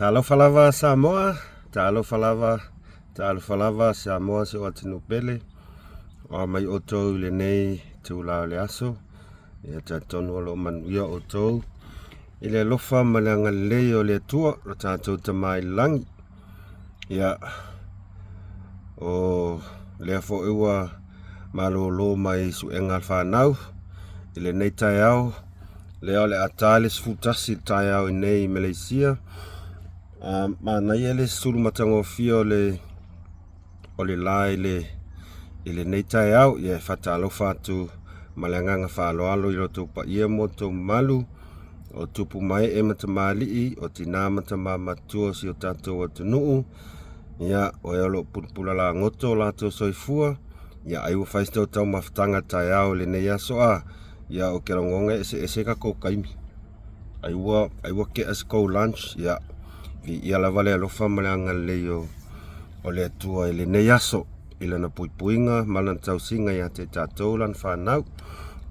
Talofa lava Samoa, talofa lava, talofa lava Samoa si o atunuu pele. O a mai outou i lenei itula o le aso. Ia talitonu o lo o manuia outou i le alofa ma le agalelei o le Atua, lo tatou Tama i le lagi. Ia, o lea foi ua malolo mai suega a le fanau i lenei taeao. Lea o le a ta le 11 i le taeao i nei i Maleisia. Manaia le sulu matagofie o le o le la i le i lenei taeao. Ia e faatalofa atu ma le agaga faaaloalo i lo outou paia ma outou mamalu o tupu ma ee ma tamalii, o tina ma tama matutua o si o tatou atunuu. Ia, o e o lo o pulapula lagoto o latou soifua, ia ai ua fai se tou taumafataga taeao i lenei aso a. Ia ou te lagona e eseese tatou taimi. Ai ua ai ua tea se tou lunch, ia viia lava le alofa ma le agalelei o o le Atua i lenei aso i lana puipuiga ma lana tausiga ia te i tatou lana fanau.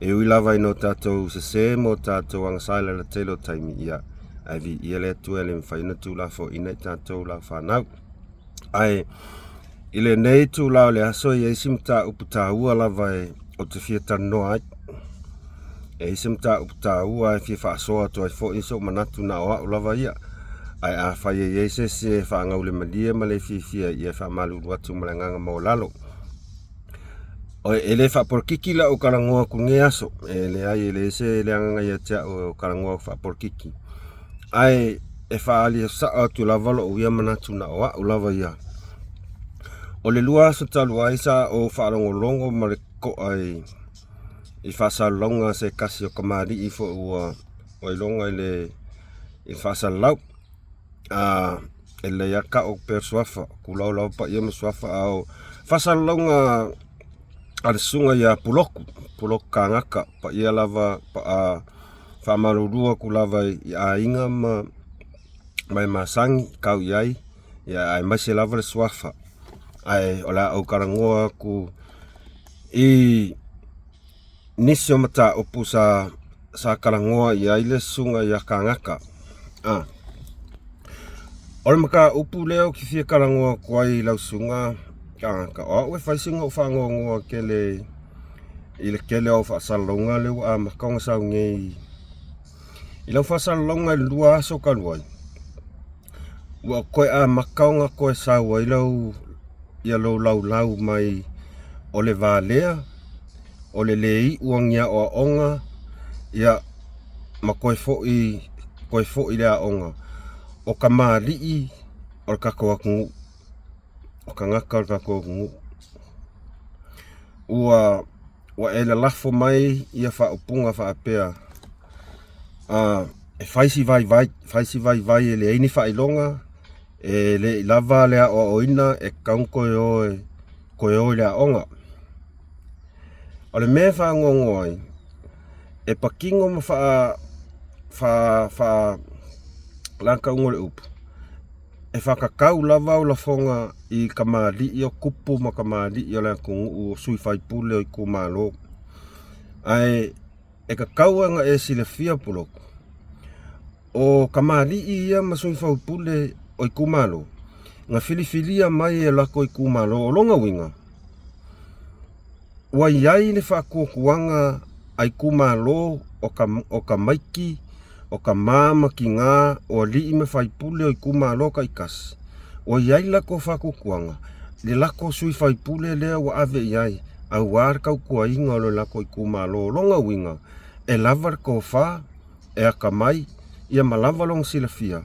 E ui lava ina o tatou sesē ma o tatou agasā i le alatele o taimi, ia ae viia le Atua e le mafai ona tuulafoaiina i tatou lau fanau. Ae i lenei itula o le aso e i ai si mataupu taua lava e ou te fia talanoa ai. E i ai se mataupu taua e fia faasoa atu ai foi sou manatu na o au lava ia. Ae afai e i ai se isi e faagaulemalie ma le fiafia, ia e faamalulu atu ma le agaga maualalo. E le faapolokiki lau talanoa atu i lenei aso. E leai, e leai se agaga ia te au e talanoa faapolokiki. Ae e faaali sao atu lava lou ia manatu na o au lava ia. O le 2 aso talu ai sa ou faalogologo ma le totoa i i faasalalauga a se tasi o tamalii foi ua iloga i le faasalalau. E lelei lava le tau atu pea o le suafa, tulou lava paia ma suafa, a o faasalalauga a le susuga ia Pulotu, Pulotu Kagata, paia lava, faamalulu atu lava i aiga ma e masani e tau i ai, aemaise lava le suafa. Ae o le a ou talanoa atu i nisi o mataupu sa sa talanoa i ai le susuga ia Kagata. O le mataupu lea ou te fia talanoa atu ai i lau susuga Kagata, o au e fai sina ou faanoanoa tele i le tele o au faasalalauga lea ua amata ona sau nei i lau faasalalauga i le 2 aso talu ai. Ua toe amata ona toe sau ai lau ia lou laulau mai o le valea, o le le iu o ni aoaoga, ia ma toe foi toe foi i le aoga. O tamalii o le tatou atunuu, o tagata o le tatou atunuu. Ua ua e lalafo mai ia faaupuga faapea, e fai si vaivai, fai si vaivai e leai ni faailoga, e le i lava le aoaoina e tatau ona toe o e toe o i le aoga. O le mea e faanoanoa ai, e patino ma faa faa faa o le a le tauga o le upu? E faatatau lava au lafoga i tamalii o tupu ma tamalii o le atunuu o sui faipule o itumalo. Ae e tatau ona e silafia Pulotu, o tamalii ia ma sui faipule o itumalo, na filifilia mai e latou itumalo. O lona uiga, ua i ai le faatuatuaga a itumalo o tamaiti, o tama ma tina, o alii ma faipule o itumalo taitasi, ua i ai le latou faatuatuaga i le latou sui faipule lea ua ave i ai aua le tautuaina o le latou itumalo. O lona uiga, e lava le tofa, e atamai, ia ma lava lona silafia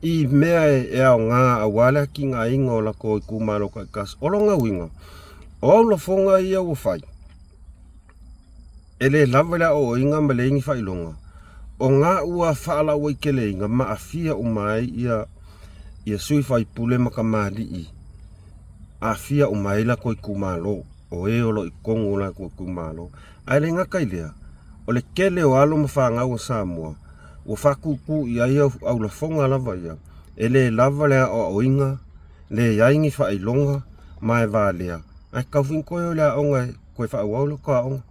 i mea e aoga aua le atinaeina o latou itumalo taitasi. O lona uiga, o au lafoga ia ua fai, e le lava le aoaoina ma leai ni faailoga, o na ua faalauaiteleina ma aafia uma ai ia ia sui faipule ma tamalii, aafia uma ai latou itumalo, o e o lo o i totonu o latou itumalo. Ae le gata i lea, o le tele o alo ma fanau a Samoa ua faatūtū i ai au lafoga lava ia, e le lava le aoaoina, leai ni faailoga ma e valea, ae tatau foi ona toe o i le aoga e toe faaauau le tou aoga.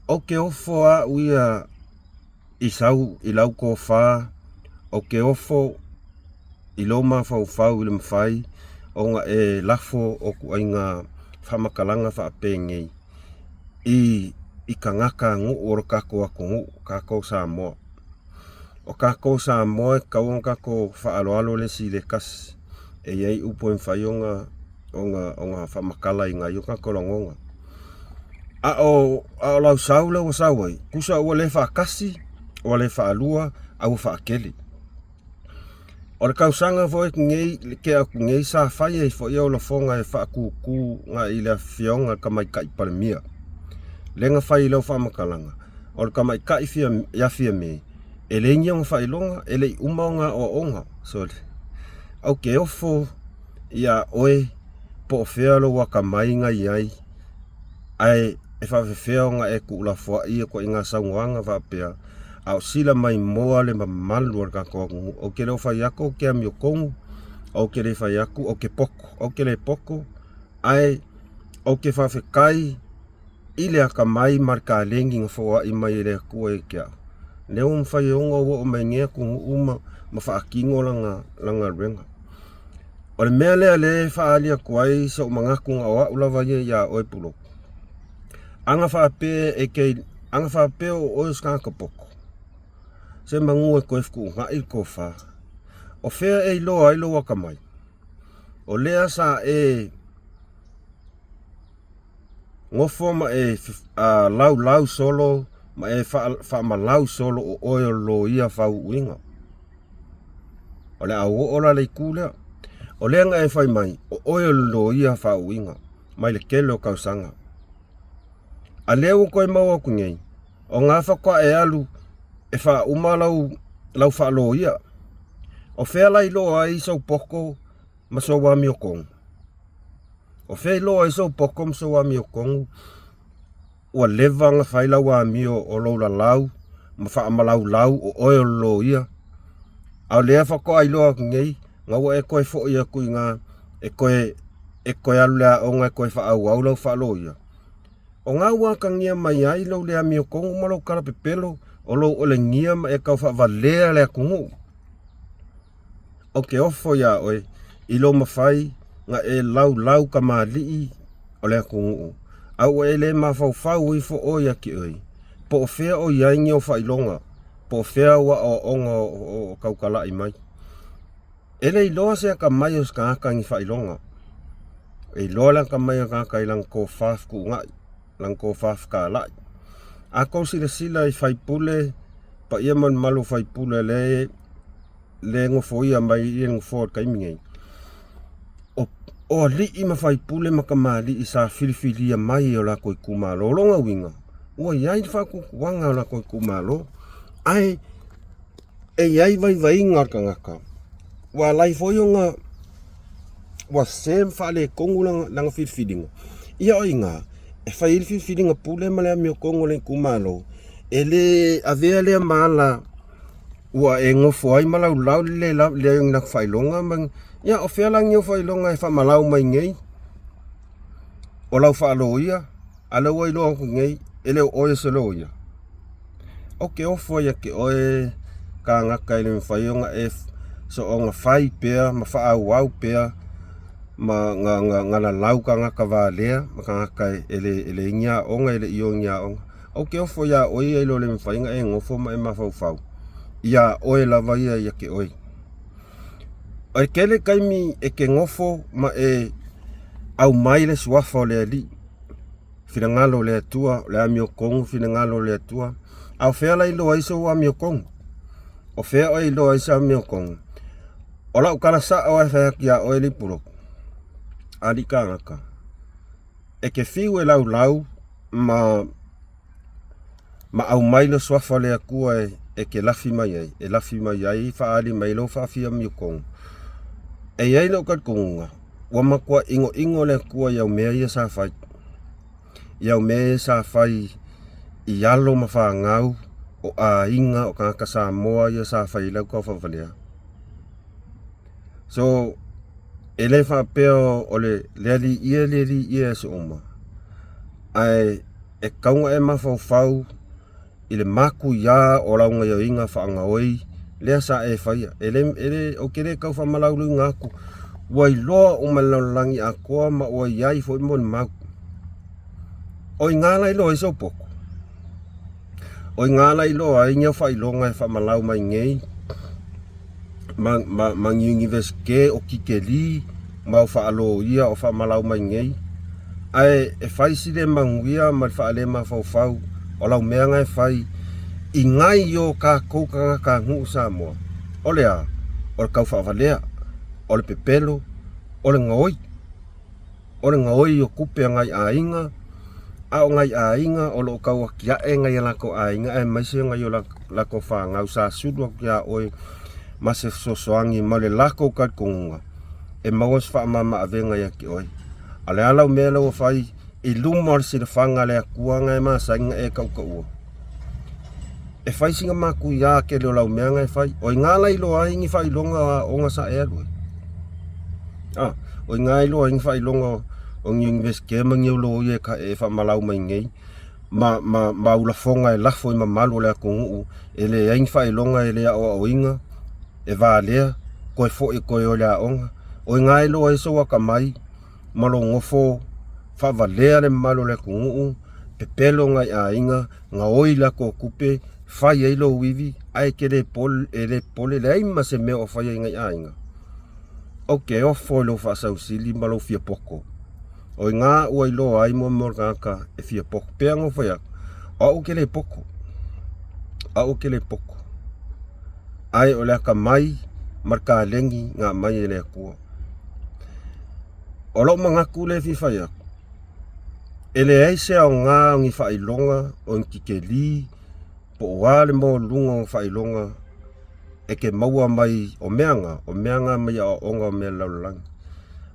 Ou te ofo au ia i sau i lau tofa, ou te ofo i lou mafaufau i le mafai ona e lafo o ituaiga faamatalaga faapenei i i tagata nuu o le tatou atunuu, tatou Samoa. O tatou Samoa e tatau ona tatou faaaloalo le isi i le tasi. E i ai upu e mafai ona ona ona faamatalaina ai o tatou lagona. A o a o lau sau lea ua sau ai, tusa ua le faatasi, ua le faalua, a ua faatele. O le tausaga foi lenei na tea atu nei sa fai ai foi au lafoga e faatutu agai i le Afioga i le Tamaitai Palemia, lea na fai i lau faamatalaga, o le tamaitai ia Fiame, e leai ni ona faailoga, e le i uma ona aoaoga. Sorry. Ou te ofo iā oe po o fea lou atamai na i ai, ae e faapefea ona e tuulafoai ia ituaiga saunoaga faapea, a o sila maimoa le mamalu o le tatou atunuu. Ou te le o fai atu ou te amiotonu, ou te le fai atu ou te poto, ou te le poto, ae ou te faafetai i le atamai ma le taleni na foai mai e le Atua ia te au, lea ua mafai ai ona ou oo mai i lenei atunuu ma faatino lana galuega. O le mea lea o lea e faaali atu ai sou manatu na o au lava ia ia oe Pulotu, ana faapea e te, ana faapea o oe o se tagata poto, semanu e toe fetuunai le tofa. O fea e iloa ai lou atamai? O lea sa e nofo ma e laulau solo ma e faamalau solo o oe o le loia faauuina. O le a ou oo la i le itu lea. O lea na e fai mai, o oe o le loia faauuina mai le tele o tausaga. A lea ua toe maua atu nei, o na faatoa e alu e faauma lau, lau faaloia. O fea la iloa ai sou poto ma sou amiotonu? O fea iloa ai sou poto ma sou amiotonu? Ua leva ona fai lau amio o lou lalau ma faamalaulau o oe o le loia, a o lea faatoa iloa atu nei na ua e toe foi atu i ina e toe e toe alu i le aoga e toe faaauau lau faaloia. O na ua atagia mai ai lou le amiotonu ma lou talapepelo o lou olegia ma e tau faavalea le atunuu. Ou te ofo iā oe i lou mafai na e laulau kamali'i o le atunuu, a ua e le mafaufau ifo oe ia te oe, po o fea o i ai ni ou faailoga, po o fea au aoaoga o tautala'i mai. E le iloa se atamai o se tagata i ni faailoga. E iloa le atamai o le tagata i lana tofa fetuunai, lana tofa fetala'i. A outou silasila i sui usufono, paia ma le mamalu o sui usufono lea e nofoia mai i le nofoa i le taimi nei, o alii ma faipule ma tamalii sa filifilia mai e o latou itumalo. O lona uiga, ua i ai le faatuatuaga o latou itumalo, ae e i ai vaivaiga o le tagata ua ala ai foi ona ua sese ma faaletonu lana filifiliga. Ia o i ina e fai ai le filifiliga pule ma le amiotonu a le itumalo, e le avea lea ma ala ua e nofo ai ma laulau le leai o ni latou faailoga ma ia o fea la ni ou faailoga e faamalau mai nei o lau faaloia a lea ua iloa atu nei e le o oe o se loia. Ou te ofo ia te oe kānaka e le mafai ona e soona fai pea ma faaauau pea ma ga lalau tagata valea ma tagata e leai ni aoga e le i o i ni aoga. Ou te ofo iā oe ia i lo le mafai ona e nofo ma e mafaufau iā oe lava ia ia te oe. E tele taimi e te nofo ma e aumai le suafa o le Alii, finagalo o le Atua, o le amiotonu finagalo o le Atua. A o fea la e iloa ai sou amiotonu? O fea oe e iloa ai se amiotonu? O lau tala sao lava e fai atu ia oe Lipuloko, alii tagata, e te fiu e laulau ma ma aumai le suafa o le Atua e te lafi mai ai, e lafi mai ai, faaali mai lou faafiamiotonu. E i ai lou talitonuga, ua matua inoino le Atua i au mea ia sa fai, i au mea ia sa fai i alo ma fanau o aiga o tagata Samoa ia sa fai ai lau taufaavalea. So, e le faapea o le Alii ia le Alii ia i aso uma, ae e tatau ona e mafaufau i le matuia o lau gaoioiga faagaoi lea sa e faia. E le, e le, ou te le tau faamalauliuina atu, ua iloa uma e le lalolagi atoa ma ua i ai foi molimau. O i ina la iloa ai sou poto. O i ina la iloa ai ni au faailoga e faamalau mai nei ma, ma, ma ni Universite o tikeli ma au faaloia o faamalau mai nei. Ae e fai si le manuia ma le faalemafaufau o lau mea na e fai i nai o tatou tagatanuu Samoa. O le a? O le taufaavalea, o le pepelo, o le gaoi. O le gaoi o tupe a nai aiga, a o nai aiga o lo o tau atiae nai a latou aiga aemaise nai o latou fanau sa sulu atu ia oe ma se fesoasoani ma le latou talitonuga e maua se faamama-avega ia te oe. A o le a lau mea lea ua fai i luma o le silafaga a le Atua na e masani ona e tautaua? E fai sina matuia tele o lau mea na e fai. O i ina la iloa ai ni faailoga o aoga sa e alu ai. A, o i ina iloa ai ni faailoga o ni Universite ma ni au loia e faamalau mai nei ma, ma, ma au lafoga e lafo i mamalu o le atunuu e leai ni faailoga e le aoaoina, e valea, toe foi toe o i le aoga. O i ina iloa ai sou atamai ma lou nofo faavalea le mamalu o le atunuu, pepelo nai aiga, gaoi latou tupe, fai ai lou ivi, ae e te le pole, e le popole, leai ma se mea o faia i nai aiga. Ou te ofo i lou faasausili ma lou fia poto. O i ina ua iloa ai mo mea o le tagata e fia poto. Pei ona ou fai atu, o au ou te le poto. O au ou te le poto. Ae o le atamai ma le taleni na aumai e le Atua. O lou manatu lea e fia fai atu, e leai se aoga o ni faailoga o ni tikeli po o a le maualuluga o faailoga e te maua mai o mea na, o mea na mai aoaoga o mea o le lalolagi.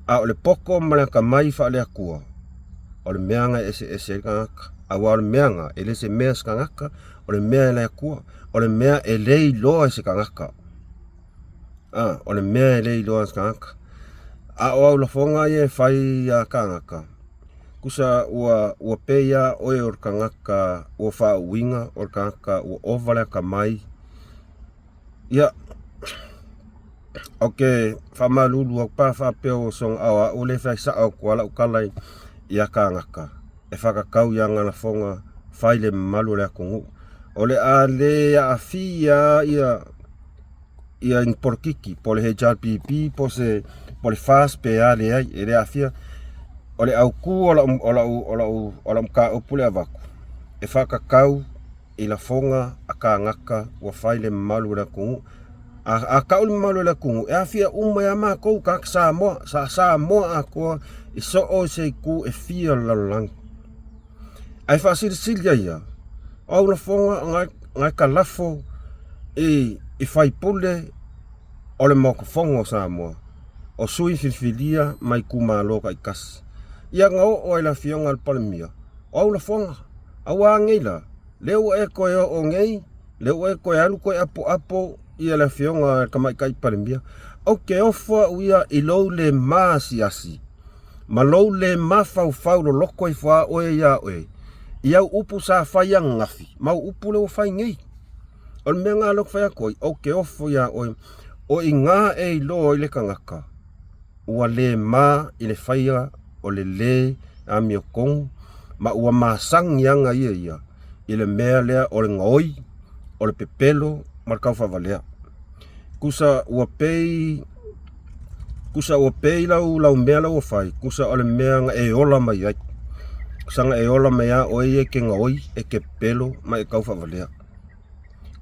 A o le poto ma le atamai faale-Atua, o le mea na e eseese ai le tagata. Aua o le mea na, e le se mea a se tagata, o le mea e le Atua, o le mea e le iloa e se tagata. A, o le mea e le iloa e se tagata. A o au lafoga ia e fai a kānaka, kusa ua, ua pei lava oe o le tagata ua faauuina, o le tagata ua ova le atamai. Ia, ou te faamalulu atu pe a faapea ua soona o au lea e fai sao atu lava lau tala ia kānaka e faatatau i ana lafoga fai i le mamalu o le atunuu. O le a le aafia lava ia ni polokiki po o le HRPP po o se po o le FAST pe a leai e le aafia. O le autu o lau o lau o lau o lau mataupu lea e avatu e faatatau i lafoga a kānaka ua fai le mamalu o le atunuu. A, a tau le mamalu o le atunuu, e aafia uma ai lava matou tagata Samoa, sa Samoa atoa i so o se itu e fia o le lalolagi. Ae faasilisili ai ia, o au lafoga na e talafo i, i faipule o le Maota Fono o Samoa, o sui filifilia mai itumalo taitasi. Ia na oo ai le afioga i le Palemia, o au lafoga, aua nei la, lea ua e toe oo nei, lea ua e toe alu toe apoapo ia le afioga i le Tamaitai Palemia. Ou te ofo au ia i lou le maasiasi ma lou le mafaufau loloto ifo lava oe ia oe i au upu sa fai ananafi ma au upu lea ua fai nei. O le mea lena lea ou te fai atu ai, ou te ofo iā oe, o i ina e iloa ai le tagata ua le ma i le faia o le le amiotonu ma ua masani aga ia ia i le mea lea o le gaoi, o le pepelo ma le taufaavalea. Tusa ua pei Tusa ua pei lau, lau mea la ua fai, tusa o le mea na e ola mai ai. Tusa na e ola mai a oe ia e te gaoi, e te pepelo ma e taufaavalea.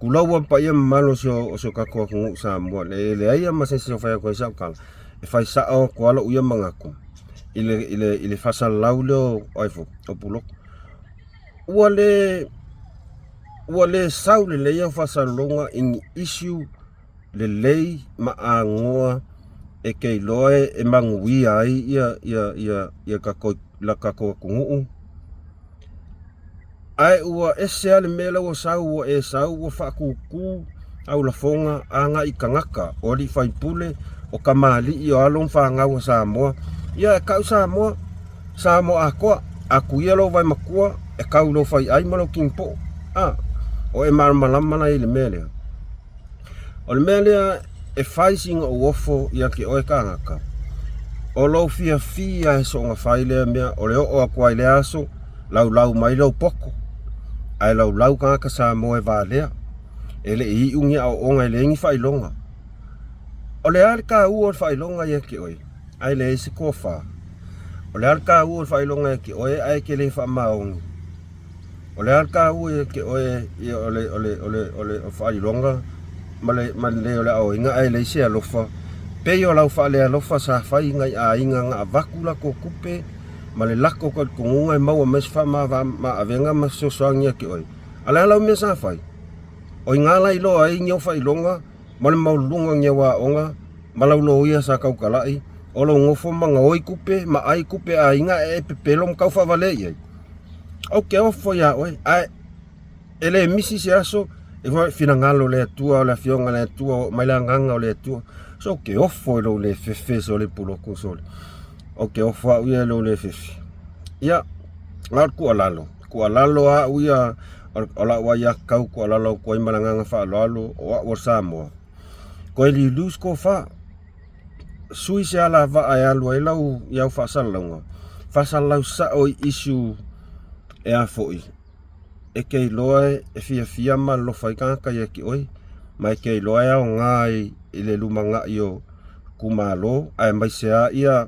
Tulou a paia mamalu o si o, o si o tatou atunuu Samoa, e leai lava ma se isi o fai atu ai sau tala, e fai sao atu lava lou ia manatu i le, i le, i le faasalalau lea o, ai foi, o puloko. Ua le, ua le sau lelei au faasalalauga i ni issue lelei ma agoa e te iloa e manuia ai ia ia ia ia tatou la tatou atunuu. Ae ua ese lava le mea la ua sau ua e sau ua faatūtū au lafoga agai i tagata o alii faipule o tamalii o alo ma fanau a Samoa. Ia e tau Samoa, Samoa atoa, atu ia lou vae matua e tau i lou faiai ma lou kinipoo. A, o e malamalama la i le mea lea. O le mea lea e fai sina ou ofo ia te oe tagata, o lou fiafia e soona fai lea mea, o le oo atu ai lea aso, laulau mai lou poto, ae laulau tagata Samoa e valea. E le i iu ni aoaoga e leai ni faailoga. O le a le taua o le faailoga ia te oe, ae leai se tofa? O le a le taua o le faailoga ia te oe ae e te le faamaoni? O le a le taua ia te oe ia o le o le o le o le faailoga ma le ma le lelei o le aoaoina ae leai se alofa? Pei o lau faalealofa sa fai i nai aiga na avatu latou tupe ma le latou talitonuga e maua mai se faamavaavega ma fesoasoani ia te oe. A o le a lau mea sa fai? O i ina la iloa ai ni ou faailoga ma le maualuluga o ni au aoga ma lau loia sa tautalai, o lou nofo ma gaoi tupe ma ai tupe a aiga ae e pepelo ma tau faavalea i ai. Ou te ofo iā oe, ae e le misi se aso e finagalo le Atua o le Afioga i le Atua, oo mai le agaga o le Atua. So ou te ofo i lou le fefe sole puloku sole. Ou te ofo au ia i lou le fefe. Ia, na o le tuualalo, tuualalo lava au ia o lau aiatatau tuualalo atu ai ma le agaga faaaloalo o au o le Samoa. Toe liuliu se tofa, sui se alavaa e alu ai lau i au faasalalauga, faasalalau sao i issue e a foi, e te iloa e fiafia ma alofa ai tagata ia te oe, ma e te iloa e aoga i le lumanai o itumalo, aemaise lava ia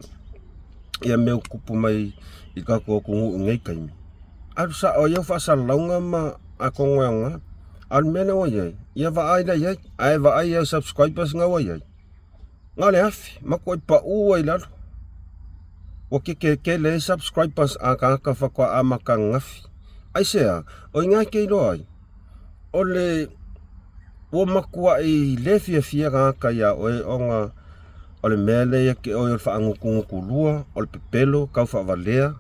ia mea ua tutupu mai i tatou atunuu i nei taimi. Alu sao ai au faasalalauga ma atonu e aoga. A o le mea lea ua i ai, ia vaai la i ai, ae vaai i au subscribers na ua i ai, na o le 1000, matuai pau ai i lalo. Ua kekekele ai subscribers a tagata faatoa amata ananafi. Aisea? O i ina e te iloa ai, o le ua matuai le fiafia tagata iā oe ona o le mea lea ia te oe o le faagutugutu lua, o le pepelo tau faavalea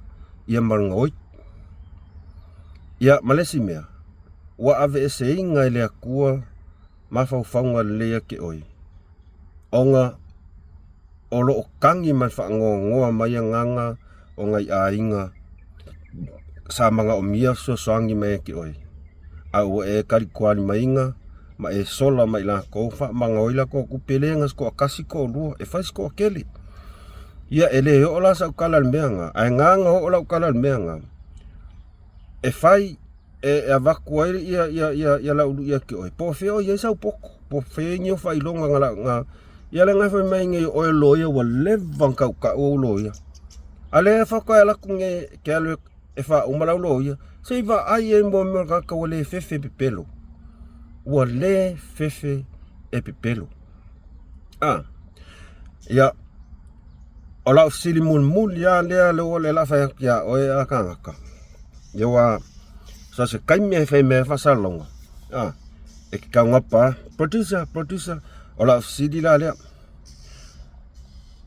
ia ma le gaoi. Ia ma le isi mea, ua aveeseina e le Atua mafaufauga lelei ia te oe, ona o lo o tagi ma le faanoanoa mai agaga o nai aiga sa manaomia fesoasoani mai ia te oe, a ua e talitualimaina ma e sola mai latou faamagalo ai latou tupe le na se toatasi toalua e fai se toatele. Ia e le oo la sau tala i le mea lena, ae na ona oo lau tala i le mea lena, e fai e avatu ai ia ia ia ia lau lui ia te oe, po o fea o i ai sau poto, po o fea ni ou faailoga na na ia lea na fai mai nei oe loia ua leva ona tautau ou loia. A lea faatoa e alu atu nei e te alu e faauma lau loia, se i vaai ai mo mea o le tagata ua le fefe e pepelo. Ua le fefe e pepelo. A, ia, o lau fesili mulimuli lava lea lea ua le fai atu ia oe a tagata. Ia ua so se taimi e fai mea faasalalauga, a, e te taugapa lava. Producer, producer, o lau fesili la lea.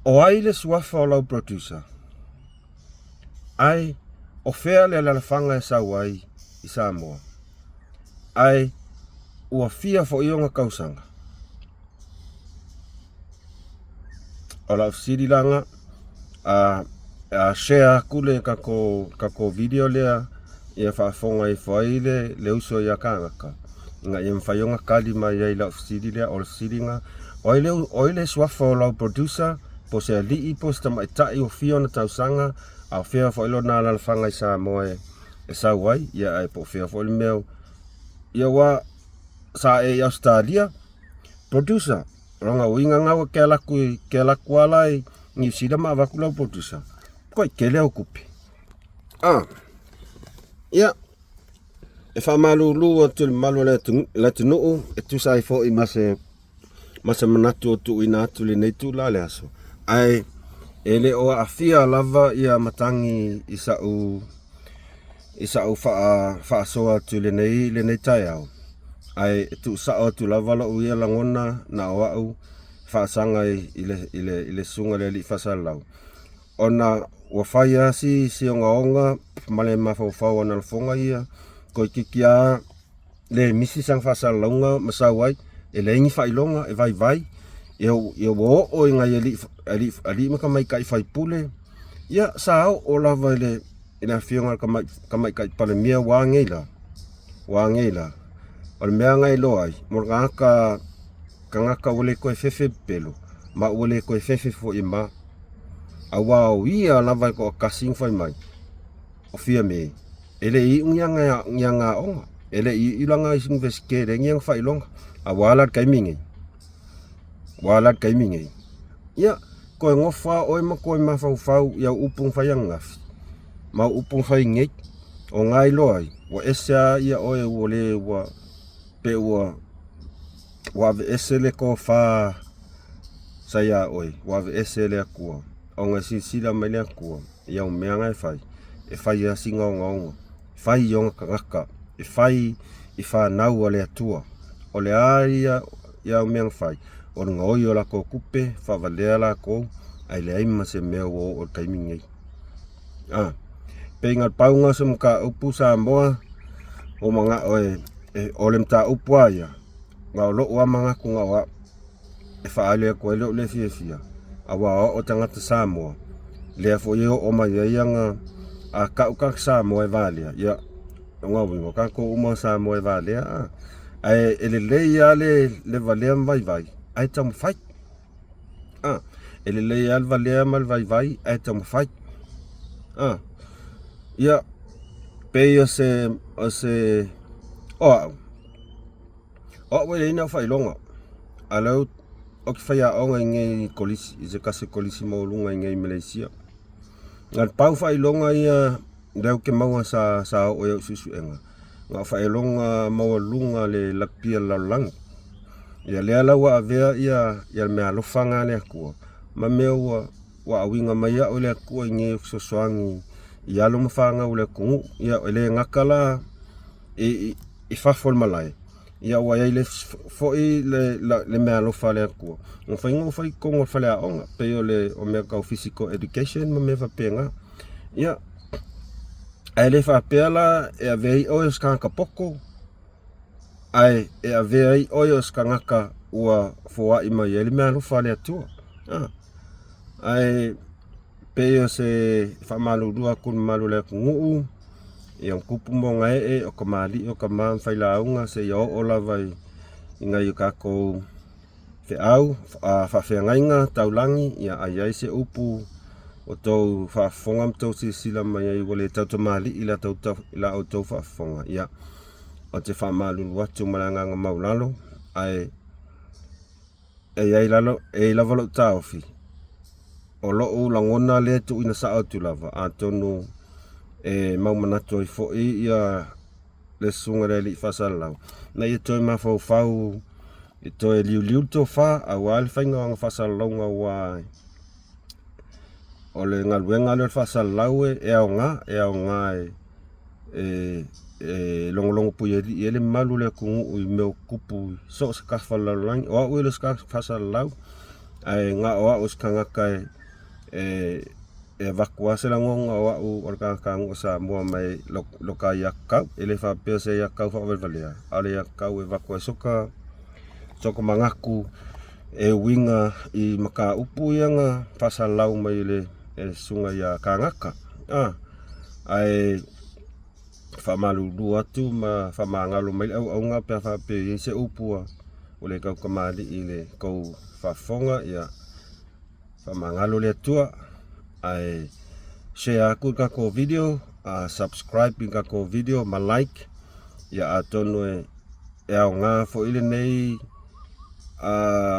O ai le suafa o lau producer? Ae o fea le alalafaga e sau ai i Samoa? Ae ua fia foi ona tausaga? O lau fesili la lena, a, a share atu le tatou, tatou video lea ia faafofoga ifo ai le, le uso ia kānaka ina ia mafai ona tali mai ai i lau fesili lea. O le fesili lena, o ai le, o ai le suafa o lau producer, po o se alii po o se tamaitai ua fia ona tausaga, a o fea foi lona alalafaga i Samoa e, e sau ai, ia ae po o fea foi le mea, ia ua sa e i Ausetalia. Producer, o lona uiga na ua ke alu atu i, ke alu atu lava la i Niu Sila ma avatu lau producer, matua tele au tupe. Ah, ia, e faamalulu atu i le mamalu o le atunuu e tusa ai foi ma se ma se manatu o tuuina atu i lenei itula le aso, ae e le o aafia lava ia matagi i sa'u i sa'u faasoa atu i lenei lenei taeao, ae e tuusao atu lava lou ia lagona na o a'u faasaga i le i le i le susuga i le alii faasalalau ona ua fai lava si si ogaoga ma le mafaufau o ana lafoga ia toeitiiti lava le misi sana faasalalauga ma sau ai e leai ni faailoga e vaivai ia ia ua oo i nai alii alii alii ma tamaitai faipule ia sa oo lava i le i le afioga i le tamaitai Palemia ua nei la ua nei la o le mea na iloa ai mo le tagata. tagata ua le toe fefe pepelo, ma ua le toe fefe foi e ma. Aua o ia lava e toatasi na fai mai, o Fiame, e le i iu ni ana, ni ana aoga, e le i iu lana Iunivesite e leai ni ana faailoga. A ua a la le taimi nei? Ua a la le taimi nei? Ia, toe nofo lava oe ma toe mafaufau i au upu na fai ananafi ma au upu na fai nei. O na e iloa ai, ua ese lava ia oe ua le ua pe ua ua aveese le tofa sa ia oe, ua aveese e le Atua, ona e silasila mai le Atua i au mea na e fai, e fai lava sina ogaoga, e fai i ona tagata, e fai i fanau a le Atua. O le a ia ia au mea na fai? O le gaoi o latou tupe, faavalea latou, ae leai ma se mea ua oo i le taimi nei. A, pei na pau na o se mataupu Samoa ua ou manao e, o le mataupu lava ia, na o lou lava manatu na o au e faaali atu ai lou le fiafia, aua o au o le tagata Samoa, lea foi e oo mai ai ana, a tau tagata Samoa e valea, ia, o lona uiga, o tatou uma Samoa e valea, a. Ae e lelei lava le valea ma vaivai, ae taumafai. A, e lelei lava le valea ma le vaivai, ae taumafai. A, ia, pei o se, o se, o au, o au e leai ni au faailoga, a o lea ou te faiaoga i inei i kolisi, i se tasi o kolisi maualuga i inei i Maleisia. Na o le pau faailoga ia lea ou te maua sa, sa oo i au suesuega, na o faailoga maualuga le lakapi a le lalolagi. Ia lea la ua avea ia, ia le meaalofa lena a le Atua ma mea ua, ua auina mai au e le Atua i inei e fesoasoani i alo ma fanau a le atunuu. Ia e le gata la i, i fafo o le malae, ia ua i ai le foi le, le meaalofa a le Atua, ua mafai ona ou fai i totonu o le faleaoga, pei o le o mea tau physical education ma mea faapena. Ia, ae le faapea la e avea ai oe o se tagata poto, ae e avea ai oe o se tagata ua foai mai ai le meaalofa a le Atua. A, ae pei o se faamalulu atu i le mamalu o le atunuu, i ona tupu ma ona ee, o tamalii o tama ma failauga seia oo lava i nai o tatou feau faafeagaiga taulagi, ia a i ai se upu o tou faafofoga ma tou silasila mai ai ua le tautamalii i la outou faafofoga, ia ou te faamalulu atu ma le agaga maualalo, ae e i ai lalo, e i ai lava lou taofi, o lou lagona lea e tuuina sao atu lava, atonu e mau manatu ai foi ia le susuga i le alii faasalalau, ina ia toe mafaufau e toe liuliu le tofa aua le faiga o ana faasalalauga aua o le galuega lea o le faasalalau e aoga, e aoga e, e, e logologo puialii ai le mamalu o le atunuu i mea o tutupu i so o se tafa o le lalolagi. O au e le o se tagata faasalalau, ae na o au o se tagata e, e, e avatu lava se lagona o au o le tagatanuu o Samoa mai lo ta aiatatau. E le faapea o se aiatatau faavalevalea, a o le aiatatau e avatu ai soka, soka manatu e uiga i mataupu ia na faasalalau mai e le, e le susuga ia Kanaka. A, ae faamalulu atu ma faamagalo mai le auauna pe a faapea e i ai se upu ua le tautamalii i le tou faafofoga, ia faamagalo le Atua. Ae share atu le tatou video, subscribe i le tatou video ma like, ia atonu e e aoga foi lenei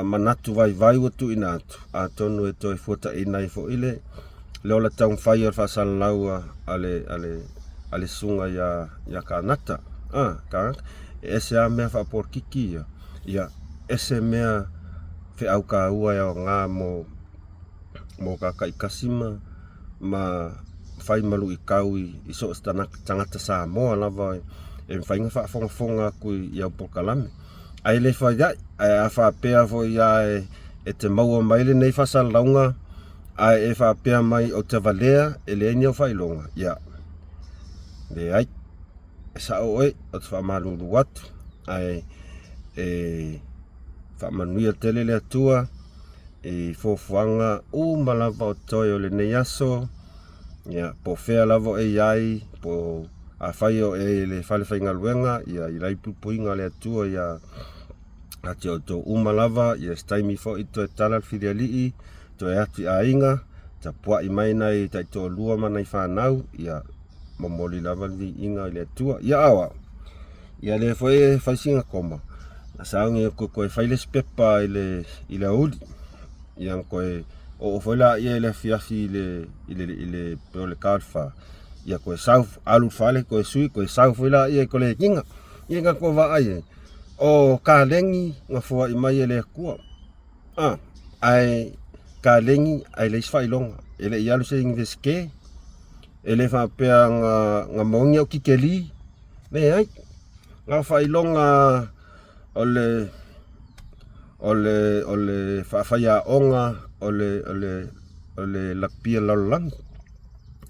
manatu vaivai ua tuuina atu, atonu e toe fuataina ai foi le, le ola taumafai o le faasalalau a le, a le, a le susuga ia, ia Kanata. Ah, Kanata. E ese lava mea faapolokiki ia, ia ese mea feau taua e aoga mo, mo ka taitasi ma, ma fai ma luitau i so o se tagata Samoa lava e mafai ona faafogafoga atu i au polokalame. Ae le fai ai, ae a faapea foi lava e te maua mai lenei faasalalauga ae e faapea mai ou te valea e leai ni au faailoga, ia, leai, e sao oe, ou te faamalulu atu, ae e faamanuia tele le Atua i fuafuaga uma lava o totoe o lenei aso, ia, po o fea lava o e i ai, po o afai o e i le falefaigaluega, ia i ai puipuiga a le Atua ia. Ia te outou uma lava, ia se taimi foi toe tala le filialii, toe atu i aiga, tapuai mai nai taitoalua ma nai fanau, ia momoli lava le viiga i le Atua. Ia a o au, ia lea foi e fai sina koma, na sauni atu e toe fai le isi pepa i le aoauli, ia ona toe oo foi lea i le afiafi i le pei o le ta o le fa, ia toe sau alu i le fale toe sui toe sau foi lea i le koleniga. Ia tatou vaai i ai, o kaleni na foai mai e le Atua, ae kaleni ae leai se faailoga, e le i alu i se Iunivesite, e le faapea na maua ni au tikeri, leai, na o faailoga o le faafaiaoga o le lakapi a le lalolagi.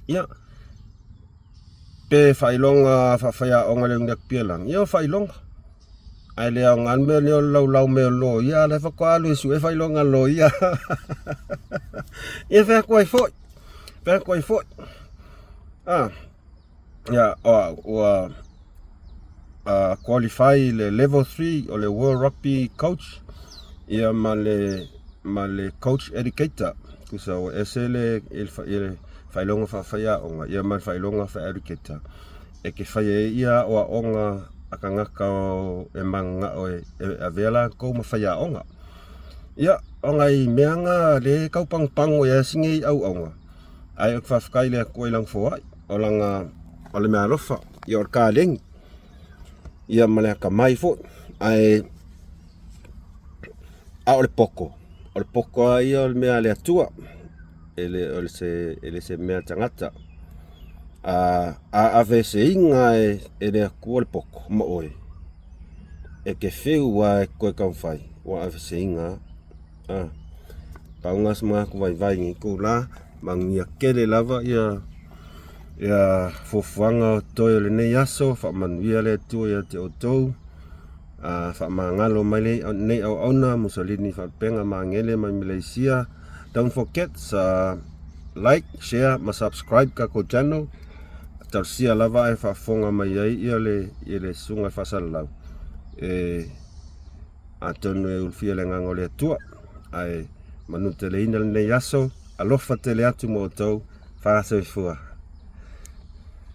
Ia, pe faailoga faafaiaoga i le lakapi a le lalolagi, ia o faailoga. Ae le aoga le mea lea o le laulau mai o le loia, a o la e faatoa alu e sue faailoga a le loia. Ia fai atu ai foi, fai atu ai foi. Ia, ua qualify i le level 3 o le World Rugby Coach, ia ma le Coach Educator. Tusa ua ese le faailoga faafaiaoga ia ma le faailoga faa-educator e te faia ai ia aoaoga a tagata e mananao e avea latou ma faiaoga. Ia, o nai mea na lea e tau pagopago i ai si nei auauna, ae ou te faafetai i le Atua i Lana foai, o lana o le meaalofa, ia o le kaleni, ia ma le atamai foi. Ae a o le poto, o le poto lava ia o le mea a le Atua, e le o se mea a le tagata. A aveeseina e le Atua le poto ma oe, e te fiu lava e toe taumafai, ua aveeseina lava. Pau lena o se manatu vaivai i lenei itula, manuia tele lava ia fuafuaga o totoe o lenei aso, faamanuia le Atua ia te outou, faamagalo mai lenei auauna Musolini Faalupega Magele mai Malaysia. Don't forget like, share ma subscribe tatou channel. Talosia lava ae faafofoga mai ai ia le susuga i le faasalalau e atonu e ulufia le agaga o le Atua. Ae manuteleina lenei aso, alofa tele atu ma outou, fa soifua.